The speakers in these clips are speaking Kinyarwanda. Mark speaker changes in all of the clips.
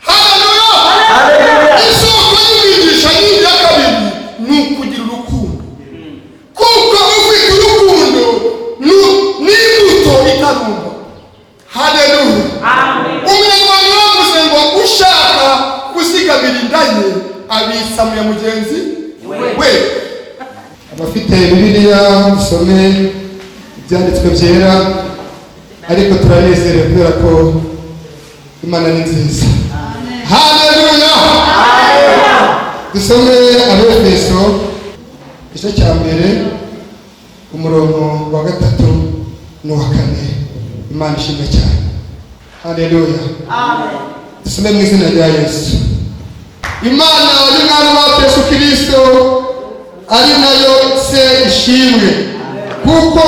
Speaker 1: Haleluya!
Speaker 2: Haleluya.
Speaker 1: Isoko y'imigisha yindi ya kabiri ni ukugira urukundo, kuko ufite urukundo n'imbuto itarumba. Haleluya! Umunyarwanda yavuze ngo ushaka kuzigamira inda ye abitsa mu ya mugenzi we. Abafite Bibiliya, dusome Ibyanditswe Byera, ariko turanezerewe kubera ko Imana ni nziza. Haleluya! Dusome Abefeso igice cya mbere, umurongo wa gatatu n'uwa kane. Imana ishimwe cyane. Haleluya! Dusome mu izina rya Yesu. Imana y'Umwami wacu Yesu Kirisito, ari nayo Se, ishimwe, kuko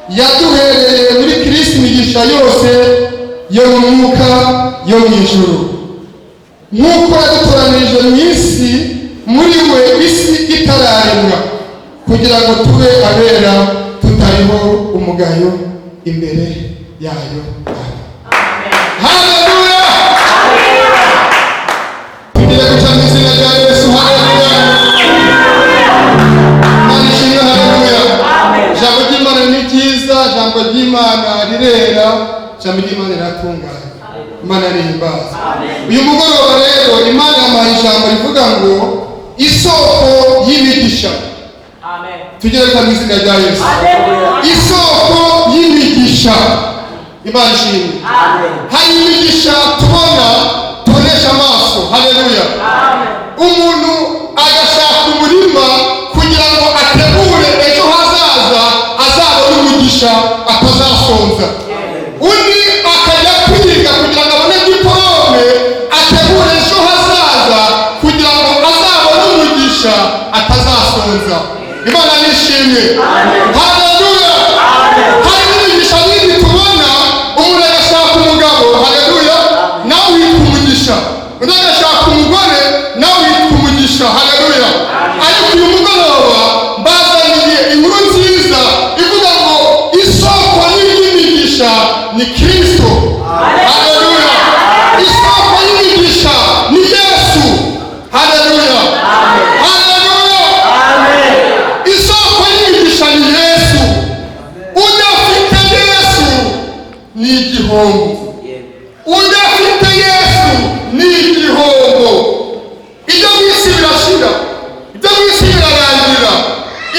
Speaker 1: yaduhereye muri Kirisito imigisha yose yo mu mwuka yo mu ijuru, nk'uko yadutoranirije mu isi muri we isi itararemwa, kugira ngo tube abera tutariho umugayo imbere yayo. Haleluya! Tugiye guca mu izina rya Yesu. Haleluya! Imana ishimwe. Haleluya! Ijambo ry'Imana ni ryiza, ijambo ry'Imana rirera, ijambo ry'Imana riratunganye. Imana rihimbaza. Uyu mugoroba rero Imana yampaye ijambo rivuga ngo isoko y'imigisha. Tugere mu izina rya Yesu. Isoko y'imigisha. Imana ishimwe. Hari imigisha tubona, tubonesha amaso. Haleluya! Umuntu agashaka umurima kugira ngo ategure ejo hazaza, azabone umugisha, atazasonza. Undi akajya kwiga kugira ngo abone diporome, ategure ejo hazaza kugira ngo azabone umugisha, atazasonza. Imana nishimwe. Haleluya! Hari n'imigisha yindi tubona. Umuntu agashaka umugabo, haleluya, nawe witwa umugisha. Undi agashaka umugore, nawe witwa umugisha. Haleluya! Ariko uyu mugoroba mbazaniye inkuru nziza ivuga ngo isoko y'imigisha ni Kristo. Haleluya! Isoko y'imigisha ni Yesu. Haleluya! Haleluya! Isoko y'imigisha ni Yesu. Udafite Yesu ni igihombo. Udafite Yesu ni igihombo. Ibyo mu isi birashira, ibyo mu isi birarangira,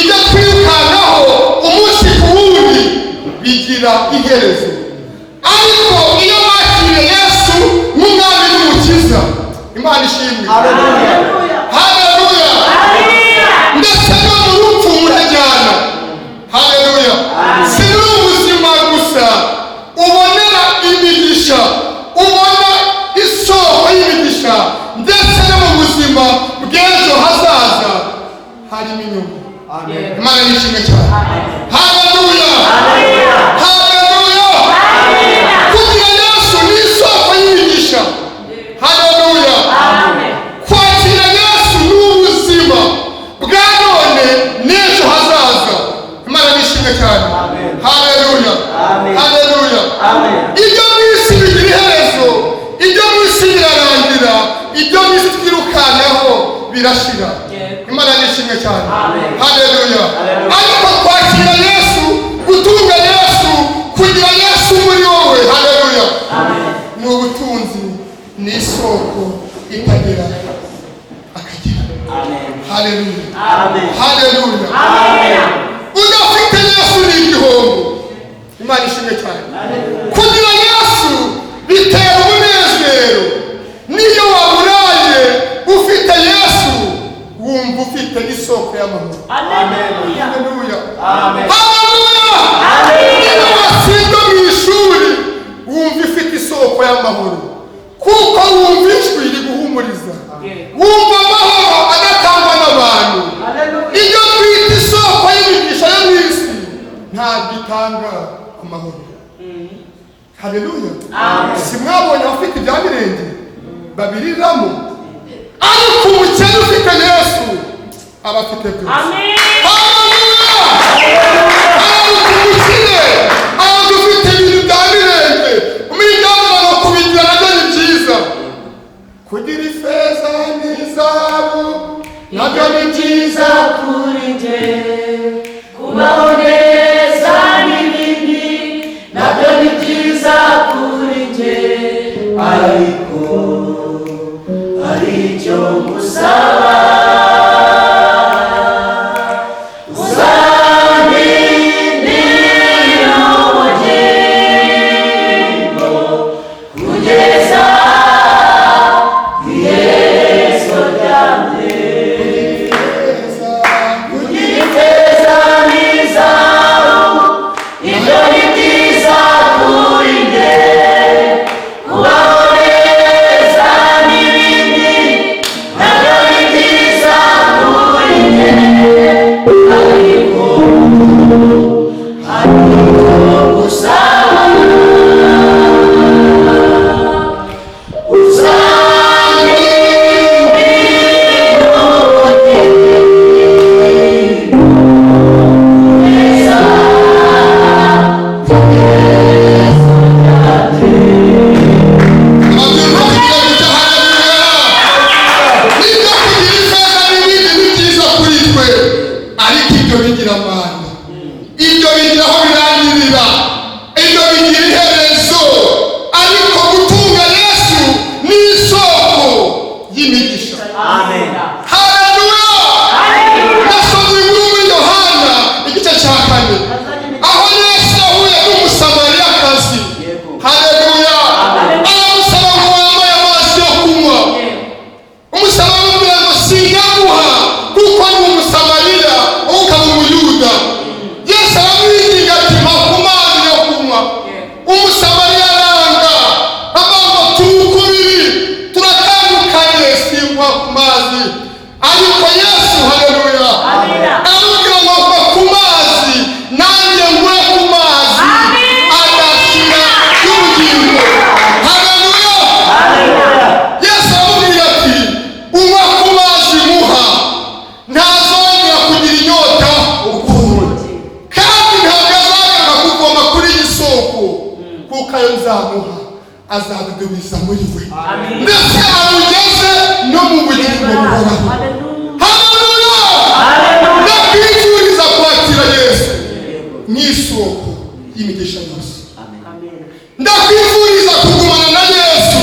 Speaker 1: ibyo twirukankaho umunsi ku wundi bigira iherezo. Ariko iyo wakiriye Yesu nk'Umwami n'Umukiza, Imana ishimwe. Haleluya! Ndetse no mu rupfu murajyana. Haleluya! Si n'ubuzima gusa ubonera imigisha, ubona isoko y'imigisha, ndetse no mu buzima bw'ejo hazaza harimo inyungu. Imana nishimwe cyane. Haleluya! Haleluya! Kugira Yesu ni isoko y'imigisha. Haleluya! Kwakira Yesu ni ubuzima bwa none n'ejo hazaza. Imana nishimwe cyane. Haleluya! Haleluya! Ibyo mu isi bigira iherezo, ibyo mu isi birarangira, ibyo mu isi twirukanyaho birashira. Imana nishimwe cyane. Haleluya! Ariko kwakira Yesu, gutunga Yesu, kugira Yesu muri wowe, haleluya, ni ubutunzi, ni isoko itagira akagera. Haleluya! Haleluya! Udafite Yesu ni igihombo. Imana ishimwe cyane. Kugira Yesu bitera umunezero. Niyo waburaye, ufite Yesu wumva ufite isoko y'amahoro. Haleluya! Haleluya! Niyo watsinda mu ishuri, wumva ifite isoko y'amahoro, kuko wumva ijwi riguhumuriza, wumva amahoro adatangwa n'abantu. Ibyo twita isoko y'imigisha yo mu isi ntabwo itanga amahoro. Haleluya! Si mwabonye abafite ibya mirenge babiriramo? Ariko umukene ufite Yesu aba afite byose. Haleluya! Ariko umukire aba ufite ibintu bya mirenge, umuryango kubigira nabyo.
Speaker 2: Ni byiza kuri njye kubaho neza n'ibindi nabyo ni byiza kuri njye, ariko hari icyo ngusaba: uzandindira ubugingo kugeza ku iherezo ryanjye. Kugira ifeza n'izahabu, ibyo ni byiza kuri njye, kubaho neza n'ibindi nabyo ni byiza kuri njye, ariko hari icyo ngusaba: uzandindira ubugingo kugeza ku iherezo ryanjye.
Speaker 1: Ababyumva tugira haleluya. Nibyo, kugira ifeza n'ibindi ni byiza kuri twe, ariko ibyo bigira amana, ibyo bigira aho birangirira, ibyo bigira iherezo, ariko gutunga Yesu ni isoko y'imigisha. Haleluya. Nasomye inkuru muri Yohana igice cya 4, aho Yesu yahuye n'Umusamariyakazi. Haleluya. Aramusaba ngo wambaye amazi yo kunywa. Umusaba aramubwira ngo sinyaguha kuko ni Umusamariya, wowe ukaba Umuyuda. Yesu aramwinginga ati mpa ku mazi yo kunywa. Umusamariya aranga, avuga ngo turi ukubiri, turatandukanye, sinkwa ku mazi. Ariko Yesu, haleluya, aramubwira ngo mpa ku mazi nanjye nguhe ku mazi adashira y'ubugingo. Haleluya. Yesu aramubwira ati unywa ku mazi muha ntazongera kugira inyota ukundi, kandi ntabwo azagaruka kuvoma kuri iyi soko, kuko ayo nzamuha azadudubiza muri we, ndetse amugeze no mu bugingo buhoraho. Haleluya. Ndakwifuriza kwakira Yesu nk'isoko y'imigisha yose. Ndakwifuriza kugumana na Yesu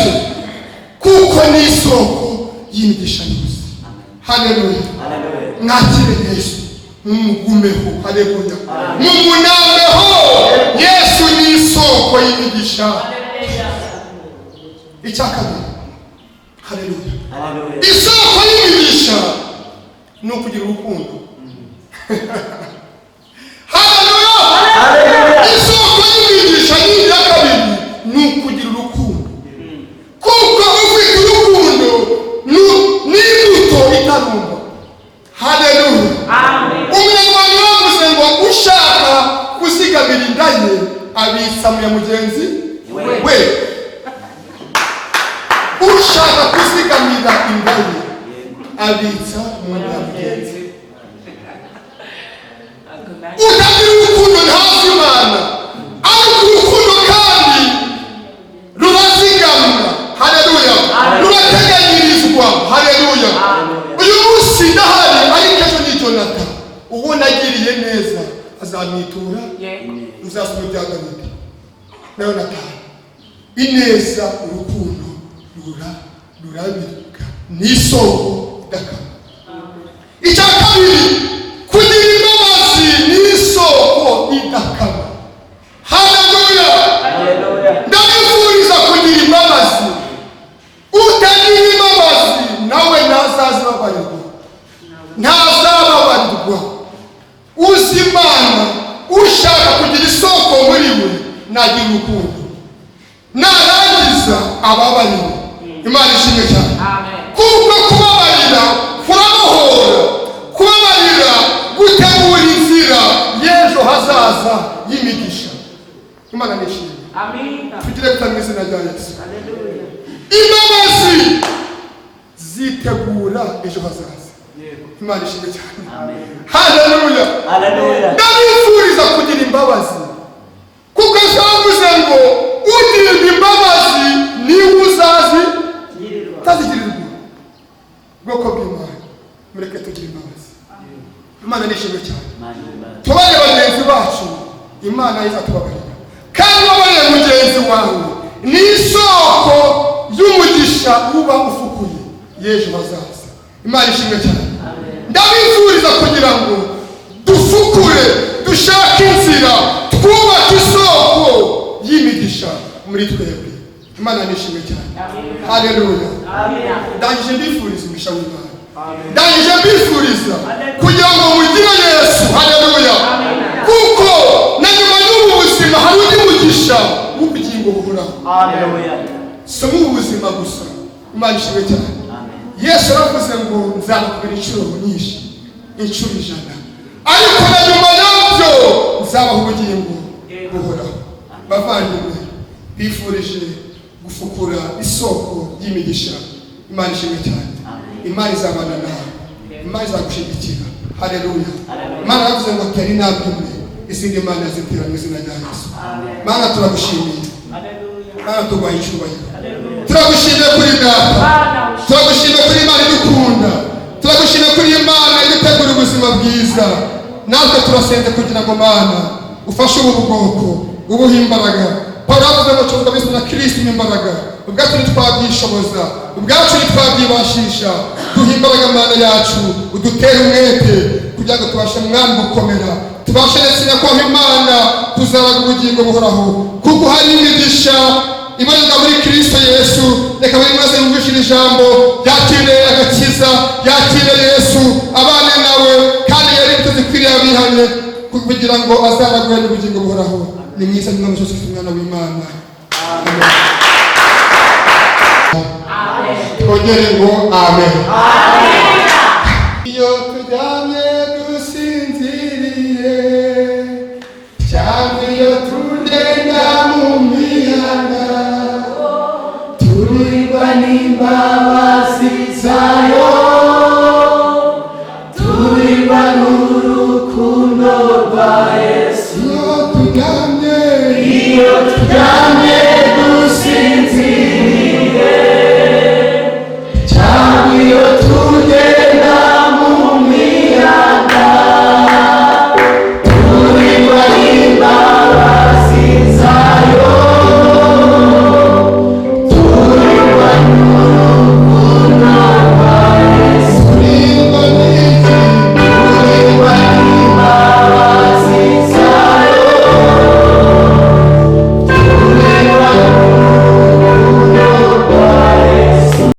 Speaker 1: kuko ni isoko y'imigisha yose. Haleluya. Mwakire Yesu, mumugumeho. Haleluya. Mumunambeho. Yesu ni isoko y'imigisha. Icya kabiri, haleluya, isoko y'imigisha ni ukugira urukundo. Haleluya. Isoko y'imigisha ni iya kabiri, ni ukugira urukundo, kuko ufite urukundo ni imbuto itarumba. Haleluya. Umunyarwanda yavuze ngo ushaka kuzigamira inda ye abitsa mu ya mugenzi we. Ushaka kuzigamira inda ye abitsa mu nda ya mugenzi. Utagira urukundo ntazi Imana, ariko urukundo kandi rurazigamwa. Haleluya. Rurateganyirizwa. Haleluya. Uyu munsi ndahari, ariko ejo ni Jonathan. Uwo nagiriye neza azamwitura. Uzasoma ibya Dawidi na Yonatani. Ineza, urukundo rurabika, ni isoko idakama. Icya kabiri, kugira imbabazi ni isoko idakama. Haleluya. Ndabifuriza kugira imbabazi. Utagira imbabazi nawe ntazazibabarirwa, ntazababarirwa. Uzi Imana, ushaka kugira isoko muri we, nagira urukundo, narangiza ababarire. Imana ishimwe cyane, kuko kubabarira kurabohora, kubabarira gutegura inzira y'ejo hazaza y'imigisha. Imana nishimwe. Tugire guta mu izina rya Yesu. Imbabazi zitegura ejo hazaza. Imana ishimwe cyane. Haleluya. Ndabifuriza kugira imbabazi, kuko zavuze ngo ugirirwa imbabazi niwe uzazi utazigirirwa. Ubwoko bw'Imana, mureke tugire imbabazi. Imana nishimwe cyane. Tubare bagenzi bacu, Imana izatubabarira. Kandi ubabariye mugenzi wawe ni isoko y'umugisha uba ufukuye y'ejo hazaza. Imana ishimwe cyane. Ndabifuriza kugira ngo dufukure, dushake inzira, twubake isoko y'imigisha muri twebwe. Imana nishimwe cyane. Haleluya. Ndangije mbifuriza umugisha w'Imana. Ndangije mbifuriza kugira ngo mugire Yesu. Haleluya. Kuko na nyuma y'ubu buzima hari undi mugisha w'ubugingo buhoraho. Si ubu buzima gusa. Imana ishimwe cyane. Yesu aravuze ngo nzabakubira inshuro nyinshi, inshuro 100, ariko na nyuma yabyo nzabaha ubugingo buhoraho. Bavandimwe, bifurije gufukura isoko y'imigisha. Imana ishimwe cyane. Imana izabana nawe, Imana izagushyigikira. Haleluya. Imana yavuze ngo tera intambwe imwe, izindi Imana zitera mu izina rya Yesu. Mana, turagushimiye. Mana, tuguhaye icyubahiro. Turagushimiye kuri Data, turagushimiye kuri Imana idukunda, turagushimiye kuri Imana idutegura ubuzima bwiza. Natwe turasenze kugira ngo, Mana, ufashe ubu bwoko, ubuhe imbaraga. Paul yavuze ngo tuvuga bisa na Kristo imbaraga. Ubwacu ntitwabyishoboza, ubwacu ntitwabyibashisha. Duhe imbaraga, Mana yacu, udutere umwete kugira ngo tubashe, Mwami, gukomera, tubashe ndetse nyakubahwa Imana kuzaraga ubugingo buhoraho, kuko hari imigisha iboneka muri Kristo Yesu. Reka buri wese yumvishije ijambo yakire agakiza, yakire Yesu, abane nawe, kandi yari imbuto zikwiriye abihanye kugira ngo azaraguhe n'ubugingo buhoraho. Ni mwiza n'Umwami Yesu Kristo, Umwana w'Imana. Twongere ngo amen. Iyo turyamye dusinziriye, cyangwa iyo tugenda mu mihanda,
Speaker 2: Turindwa n'imbabazi zayo.